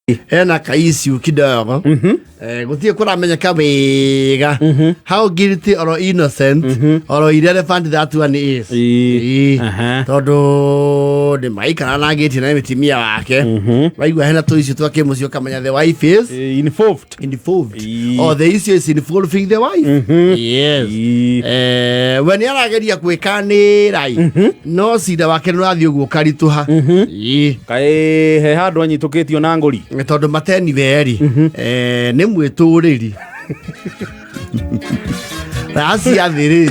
Hena ka issue kidogo. Gũtirĩ kũramenyeka wega how guilty or innocent or irrelevant that one is. Ĩĩ. Ĩĩ. Tondũ nĩ maikara na ngĩti na mĩtimia wake, waigua hena tũ issue twa kĩmũciĩ, ũkamenya the wife is Involved. Involved. Ĩĩ. Or the issue is involving the wife, yes. We nĩ arageria gwĩkanĩra ĩ, no cira wake nĩ ũrathiĩ ũguo ũkaritũha. Ĩĩ. Kaĩ he handũ anyitũkĩtio na ngũri? Tondũ mateni weri nĩ mwĩtũrĩri raha cia thĩ rĩ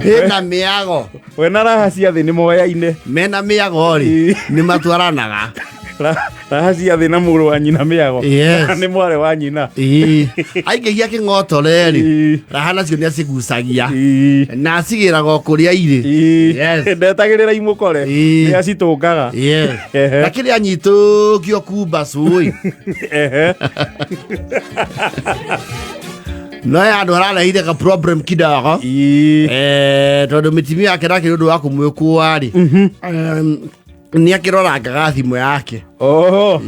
ĩna mĩago. We na raha cia thĩ nĩ moyaine. Mena mĩago rĩ, nĩ matwaranaga. Raha cia thĩ na mũrũ wa nyina mĩago. Yes. Nĩ mwarĩ wa nyina. Ĩĩ. Aingĩhia kĩng'otore rĩ, raha nacio nĩ acigucagia na acigĩraga o kũrĩa irĩ. Yes. Ndetagĩrĩra imũkore. Nĩ acitũngaga. Yes. Na kĩrĩa anyitũkio kumba cũi. No ya andũ ararehire ka problem kidogo. Tondũ mĩtimia yake nake nĩ ũndũ wa kũmwĩkũa rĩ, nĩ akĩrorangaga thimũ yake. Oho.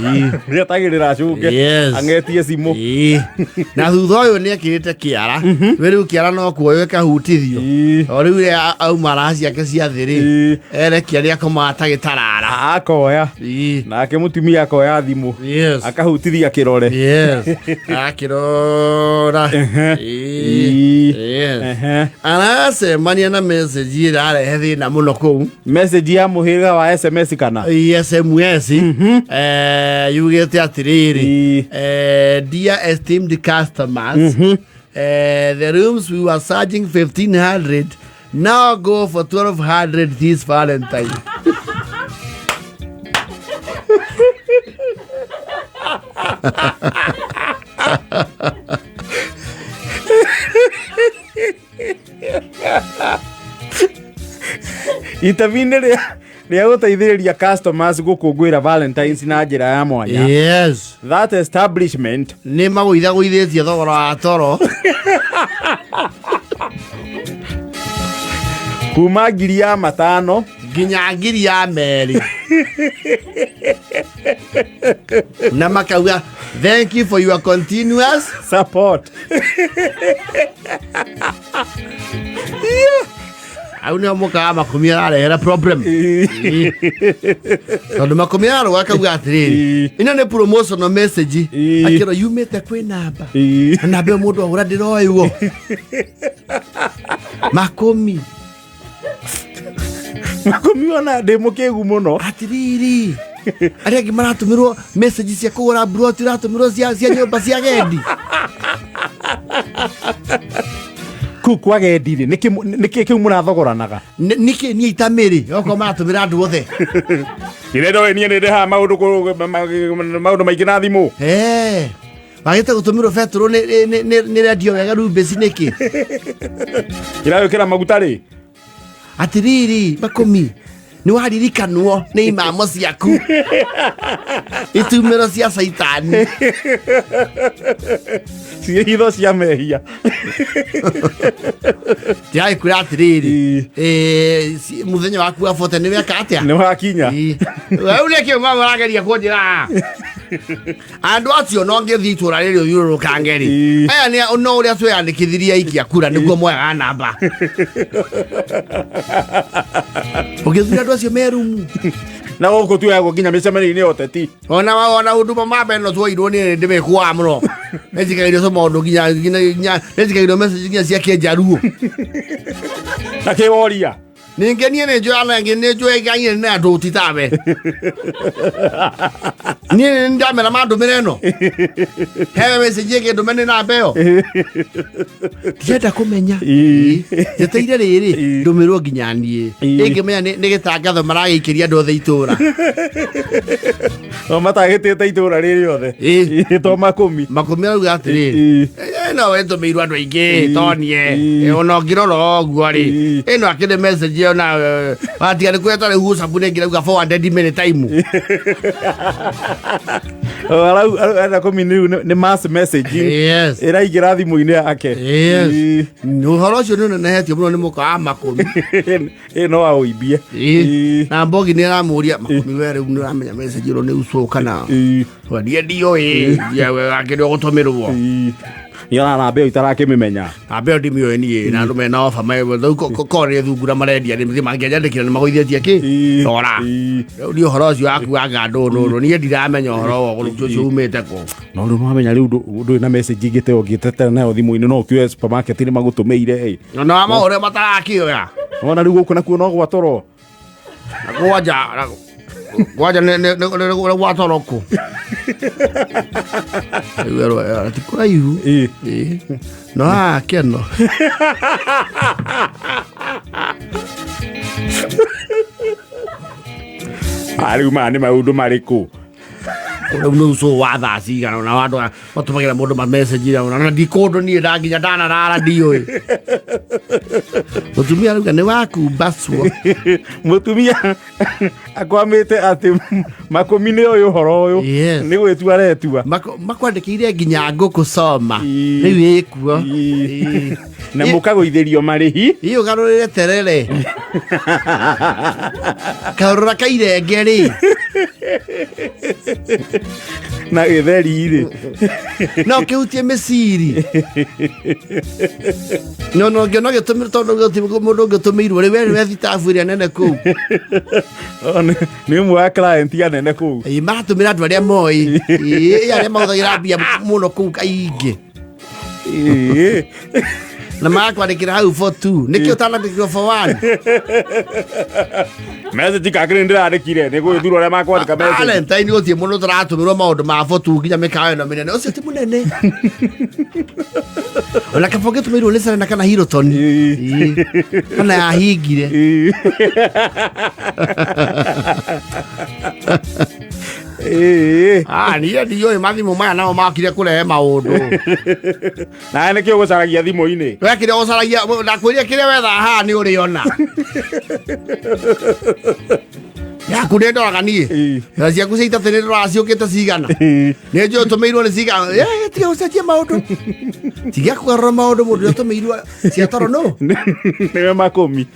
Nĩ etagĩrĩra acuke. Yes. Ang'etie cimũ. Ĩĩ. Na thutha ũyũ nĩ ekĩrĩte kĩara. We rĩu kĩara no kuoywo ĩkahutithio. O rĩu rĩa auma raha ciake cia thĩ rĩ, erekia rĩa komaga ta gĩtarara. Akoya. Nake mũtumia akoya thimũ. Yes. Akahutithia kĩrore. Yes. Akĩrora. Ĩĩ. Yes. Aracemania na message ĩrarehe thĩna mũno kũu. Message ya mũhĩrĩga wa SMS kana? SMS yugĩte atĩrĩrĩ, "Dear esteemed customers, the rooms we were charging 1500 now go for 1200 this Valentine." Itemi-inĩ rĩa gũteithĩrĩria customers gũkũngũĩra Valentines na njĩra ya mwanya, that establishment nĩ magũithagũithĩtie thogora wa toro. Kuma 5,000 nginya 2,000, na makauga, "Thank you for your continuous support." Au nĩo mũkawa makũmi ararehera problem. Ĩĩ. Tondũ makũmi ararũga akauga atĩrĩrĩ, ĩno nĩ promotional message. Akĩrwo yumĩte kwĩ namba, na namba ĩyo mũndũ ahũra ndĩroĩwo makũmi. Makũmi ona ndĩ mũkĩgu mũno. Atĩrĩrĩ, arĩa angĩ maratũmĩrwo message cia kũgũra mburoti, ũratũmĩrwo cia nyũmba cia gendi. Kuu kwa gendi rĩ, nĩkĩ kĩu mũrathogoranaga? Nĩkĩ niĩ itamĩrĩ okorwo maratũmĩra andũ othe? Ndĩrenda we niĩ nĩ ndĩhaga maũndũ maũndũ maingĩ na thimũ. Eh, wagĩte gũtũmĩrwo betũrũ nĩ rendio wega rumbĩci nĩkĩ? Ĩragwĩkĩra maguta rĩ. Atĩrĩrĩ makũmi, nĩ waririkanwo nĩ imamo ciaku, itumĩro cia caitani. Ciĩhitho cia mehia. Ndĩragĩkwĩra atĩrĩrĩ, mũthenya waku wa bote nĩ weka atĩa? Nĩ wakinya. Rĩu nĩkĩ mama ũrageria kũnjĩra andũ acio no ngĩthiĩ itũra rĩrĩ ũthiũrũrũkange rĩ? Aya nĩ no ũrĩa tweyandĩkithirie aikia kura nĩguo moyaga namba ũgĩthura andũ acio merumu. Na gũkũ tuoyagwo nginya mĩcemanio-inĩ ya ũteti. Ona huduma mambe no tuoirwo nĩ ndĩmĩkuaga mũno, nĩnjikagĩrio tũ maũndũ nginya nĩnjikagĩrio message nginya cia kĩnjaruo. Na kĩworia. Ningĩ niĩ nĩ njũĩ ana ĩngĩ nĩ njũĩ ngai nĩ andũ titawe niĩ nĩ ndamera mandũmĩre ĩno hewe message ĩngĩ ndũme nĩ namba ĩyo ndirenda kũmenya. Njeteire rĩrĩ ndũmĩrwo nginya niĩ ĩngĩmenya nĩ gĩtangatho maragĩikĩria andũ othe itũra. No matagĩtĩte itũra rĩrĩ othe. To makũmi. Makũmi arauga atĩrĩrĩ, ĩno ĩtũmĩirwo andũ aingĩ tonie. Ona ũngĩrora ũguo rĩ, ĩno akĩrĩ message ĩyo na watiga nĩ kweta rĩu WhatsApp nĩ ngirauga forwarded many time. Arau arenda kũmi rĩu nĩ mass messaging. Yes. Ĩraingĩra thimũ-inĩ yake. Yes. Ĩ. Ũhoro ũcio nĩ ũnenehetio mũno nĩ mũka wa makũmi. Ĩ no aũimbie. Ĩ. Na mbogi nĩ aramũria makũmi, we rĩu nĩ ũramenya message ĩno nĩ ucũ kana? Ĩ. Niĩ ndiũĩ akĩrĩ ũgũtũmĩrwo. Ĩ. Nĩ ona namba ĩyo itarakĩmĩmenya. Namba ĩyo ndimĩũĩ niĩ, na andũ mena oba rĩu korwo nĩ thungura marendia nĩ mangĩanjandĩkĩra nĩ magũithĩtie kĩ. Rora. Rĩu niĩ ũhoro ũcio waku wa ngandũ nũnũ, niĩ ndiramenya ũhoro wa ũgũrũki ũcio umĩte kũ. No rĩu nwamenya rĩu ndũrĩ na message ingĩ ta ĩyo ũngĩtetera nayo thimũ-inĩ, no ũkĩoe supermarket nĩ magũtũmĩire ĩ. Na wa maũrĩa matarakĩoya. Wona rĩu gũkũ nakuo no gwatoro. Na kwanja kwanja nĩ gwatoro kũ. Rĩu erwo ti kũraihu. Ĩ. Ĩ. No haha keno. Ah, rĩu maya nĩ maũndũ marĩkũ? Rĩu nĩ ucũ wa thaa cigana na andũ matũmagĩra mũndũ ma message na ndi kũndũ niĩ ndanginya ndanarara ndiũĩ. Mũtumia arauga nĩ wakumbacwo. Mũtumia akwamĩte atĩ makũmi nĩ ũyũ ũhoro ũyũ. Yes. Nĩ gwĩtua aretua. Makwandĩkĩire nginya ngũkũ coma. Ĩ. Rĩu ĩkuo. Ĩ. Na mũkagũithĩrio marĩhi. Ĩ, ũgarũrĩre terere karũra kairenge rĩ. Na gĩtheri rĩ. No kĩhutie mĩciri no no ngĩona gĩtũmĩrwo tondũ gũtirĩ mũndũ ũngĩtũmĩirwo rĩ, we nĩwe thitabu ĩrĩa nene kũu. Oh, nĩ ũmwe wa client anene kũu. Ĩ, maratũmĩra andũ arĩa moĩ. Ĩ, arĩa mahũthagĩra mbia mũno kũu kaingĩ. Ĩ. Na magakwandĩkĩra hau for two, nĩkĩ ũtanandĩkĩrwo for one? Message kakĩrĩ ndĩrandĩkire nĩ gũgĩthurwo arĩa makwandĩka message. Valentine gũtirĩ mũndũ tũratũmĩrwo maũndũ ma for two nginya mĩkawa ĩno mĩnene, ũcio ti mũnene. Ona kaba ũngĩtũmĩirwo nĩ Serena kana Hilton. Ĩ. Ĩ. Kana yahingire. Ĩ. Ĩ. Ah, niĩ ndiũĩ mathimũ maya nao makire kũrehe maũndũ. Nawe nĩkĩo ũgũcaragia thimũ-inĩ. We kĩrĩa ũcaragia, ndakwĩrire kĩrĩa wetha haha nĩ ũrĩona yaku nĩ ndoraga niĩ. Ĩ. Na ciaku cia itatũ nĩ ndoraga ciũkĩte cigana. Ĩ. Nĩ njũĩ ũtũmĩirwo nĩ cigana. Eh, tiga gũcenjia maũndũ, tiga kũgarũra maũndũ, mũndũ ũrĩa ũtũmĩirwo cia toro no Nĩwe makũmi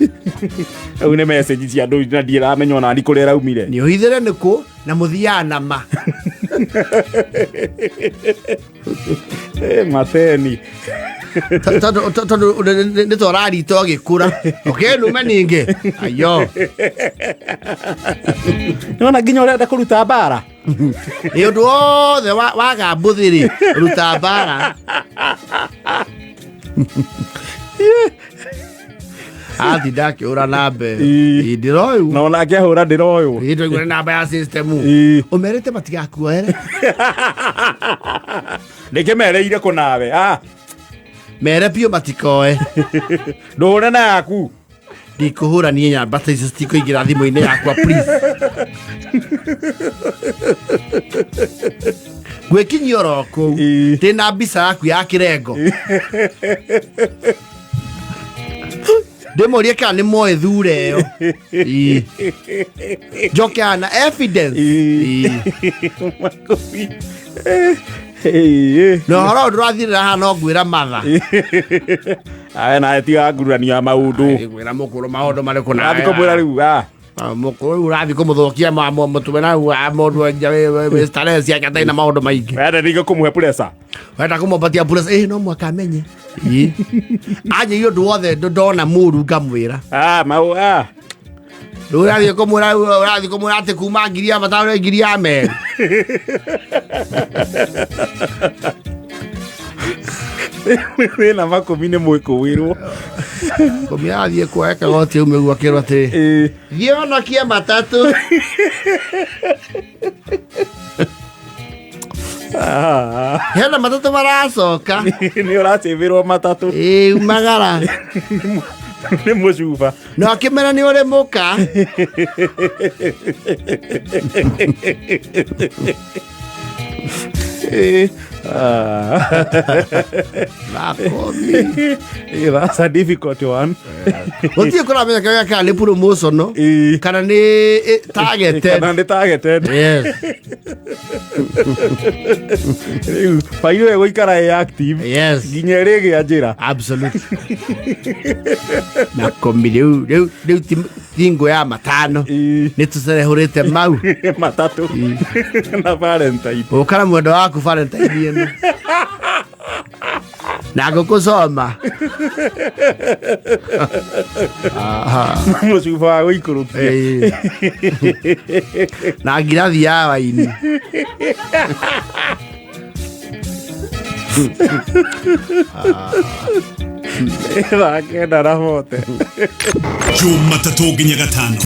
rĩu nĩ message cia andũ na ndiramenya ona ni kũrĩa ĩraumire. Nĩ ũhithĩre nĩ kũ na mũthiaga na ma. Eh, mateni. Tondũ nĩ twararita ũgĩkũra ũkĩnume ningĩ ayo. Nĩwona nginya ũrenda kũruta mbara. Nĩ ũndũ wothe waga mbũthĩ rĩ, ruta mbara athi ndakĩũra namba ĩyo. Ĩ. Ĩ, ndĩroyũ. Na onake ahũra ndĩroywo. Ĩ, twaigua nĩ namba ya system. Ĩ. Ũmerĩte matigakuoere. Ndĩkĩmereire kũnawe. Ah, Mere biũ matikoe. Ndũhũre na yaku. Ndikũhũra niĩ, nyamba ta icio citikũingĩra thimũ-inĩ yakwa, please. Gwĩkinyia oro kũu. Ĩ. Ndĩna mbica yaku ya kĩrengo, ndĩmũrie kana nĩ moĩ thure ĩyo. Ĩ. Njoke haha na evidence. Ĩ. Ĩ. Makũmi. Eh, eh. Na ũhoro ũyũ ndũrathirĩra haha, no ngwĩra matha. Aya, nawe tiga ngururanio ya maũndũ. Ngwĩra mũkũrũ maũndũ marĩkũ? Ũrathiĩ kũmwĩra rĩu ah. Mũkũrũ rĩu ũrathiĩ kũmũthũkia mũtwe na mũndũ nja wĩ starehe ciake atarĩ na maũndũ maingĩ. Wenda ningĩ kũmũhe pressure. Wenda kũmũpatia pressure, ĩ no mwaka amenye. Ĩ. Anjĩire ũndũ wothe ndona mũru ngamwĩra. Ah, mau ah. Rĩu ũrathiĩ kũmwĩra atĩ kuma ngiri ya matano ngiri ya merĩ. Wĩna makũmi nĩ mwĩkũwĩrwo. Kũmi athiĩ kuoya kagoti aume guo akĩrwo atĩrĩ, Ĩ. thiĩ honokie matatũ. Ah. Hena matatũ maracoka. Nĩ ũracĩbĩrwo matatũ. Ĩ, umagara. Nĩ mũcuba. Na akĩmera nĩ ũrĩ mũka. Ĩ. Ah. Nakomi. Eh, that's a difficult one. Gũtirĩ kũramenya kĩrĩa kana nĩ promotion Ĩĩ. kana nĩ targeted. Kana nĩ targeted. Yes. Rĩu bairũ ĩgũikara ĩ active Yes. nginya ĩrĩgĩa njĩra. Absolutely. Na komi rĩu rĩu rĩu ti ngũ ya matano. Ĩĩ. Nĩ tũcerehũrĩte mau. Matatũ na Valentine. Ũkara mwendo waku Valentine ĩno. Na ngũkũ coma. Mũcuba wa gũikũrũkia. Ĩĩ. Na ngirathi ya waini. Thaa 9 na bote. Jumatatũ nginya gatano.